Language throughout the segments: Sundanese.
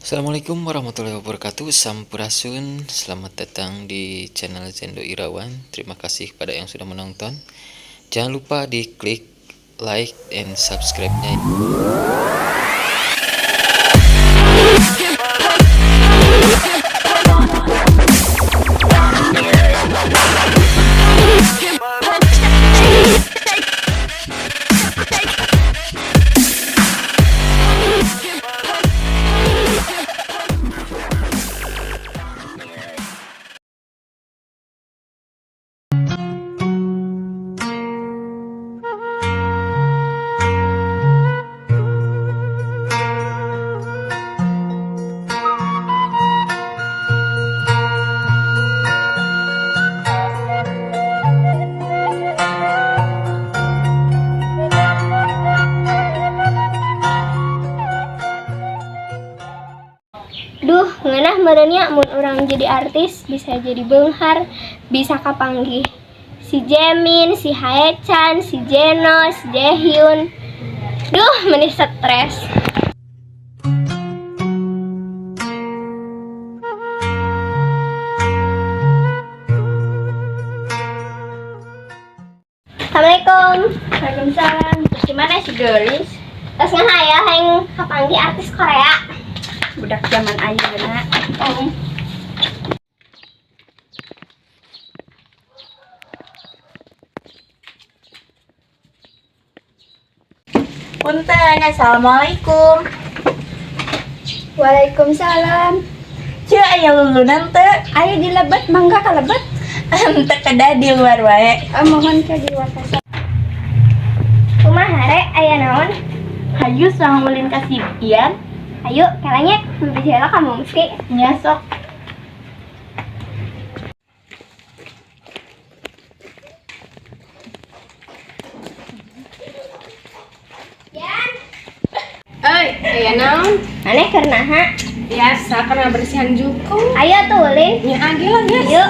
Assalamualaikum warahmatullahi wabarakatuh. Sampurasun. Selamat datang di channel Zendo Irawan. Terima kasih kepada yang sudah menonton. Jangan lupa diklik like and subscribe-nya. Duh, ngeunah meureun nya mun urang jadi artis, bisa jadi beunghar, bisa kapanggih si Jaemin, si Haechan, si Jeno, si Jaehyun. Duh, meni stres. Assalamualaikum. Waalaikumsalam. Terus gimana sih, geulis? Terus ngahayal hayang kapanggih artis Korea. Budak zaman ayeuna. Oh. Punten, assalamualaikum. Waalaikumsalam. Ceu, aya Lulunan teu? Ayo di lebet, mangga ka lebet. Henteu, kedah di luar wae. Oh, mohon ke di luar. Kumaha, Re, aya naon? Hayu sang ulin ka si Ian. Ayo, kalanya bicara kamu mesti. Nya, sok. Yan. Eh, aya naon? Maneh keur naha? Biasa, karena bersihan jukung. Ayo tuh ulin. Nya, agil lah, guys. Yuk.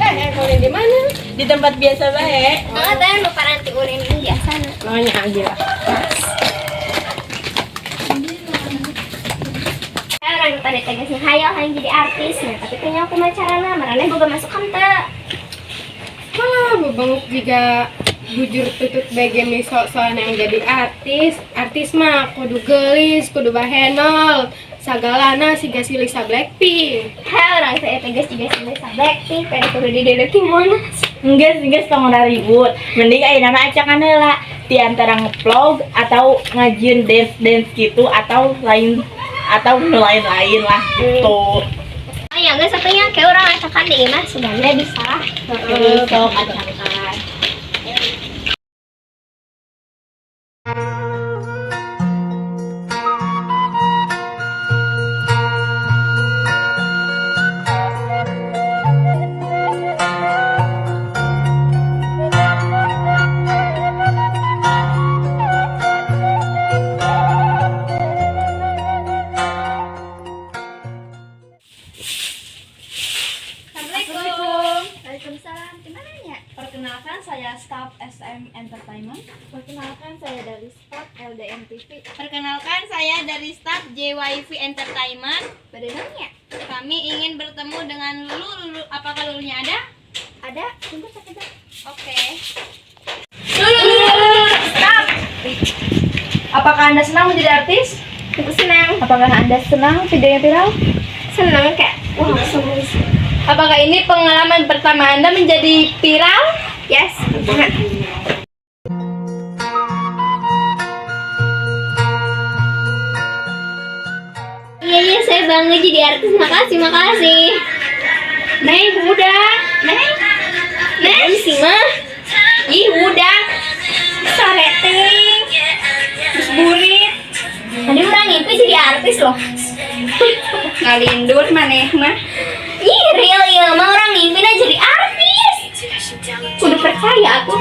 Eh, ulin di mana? Di tempat biasa bae. Oh, teh nu paranti ulin biasa. Oh, nya agil lah. Eh, urang tadi teh geus ngahayal hayang jadi artis, nah, tapi teu nyaho kumaha carana, maraneh boga masukan teu? Malah bebenguk juga bujur tutut bagian nih sok-sokan yang jadi artis. Artis mah kudu geulis, kudu bahenol. Sagalana siga si Lisa Blackpink. Heh, urang saya teh geus jiga si Lisa Blackpink, pengen kudu di deuleuh Monas. Enggeus, enggeus, tong ribut. Mending ayeuna mah acakan heula di antara ngevlog atau ngajieun dance-dance gitu atau lain atau nu lain-lain lah gitu. Oh ya, geus satunya kayak urang acakan di imah sugan bisa lah. Heeh, sok acakan. Assalamualaikum. Waalaikumsalam. Di mana nya? Perkenalkan, saya staf SM Entertainment. Perkenalkan, saya dari staf LDM TV. Perkenalkan, saya dari staf JYV Entertainment. Bade naon nya? Kami ingin bertemu dengan Lulu. Lulu, apakah Lulunya ada? Ada, tunggu sakedap. Oke. Lulu, Lulu, Lulu, stop. Apakah Anda senang menjadi artis? Aku senang. Apakah Anda senang videonya viral? Senang kayak wah, langsung. Apakah ini pengalaman pertama Anda menjadi viral? Yes. Iya, saya bangga jadi artis. Makasih, makasih. Neng, udah. Neng, Neng sih mah. Ih, udah. Sare ting. Terus burit. Tadi urang ngimpi jadi artis loh. Ngalindur maneh mah. Ih, real ya, mah urang mimpinya jadi artis. Kudu percaya aku.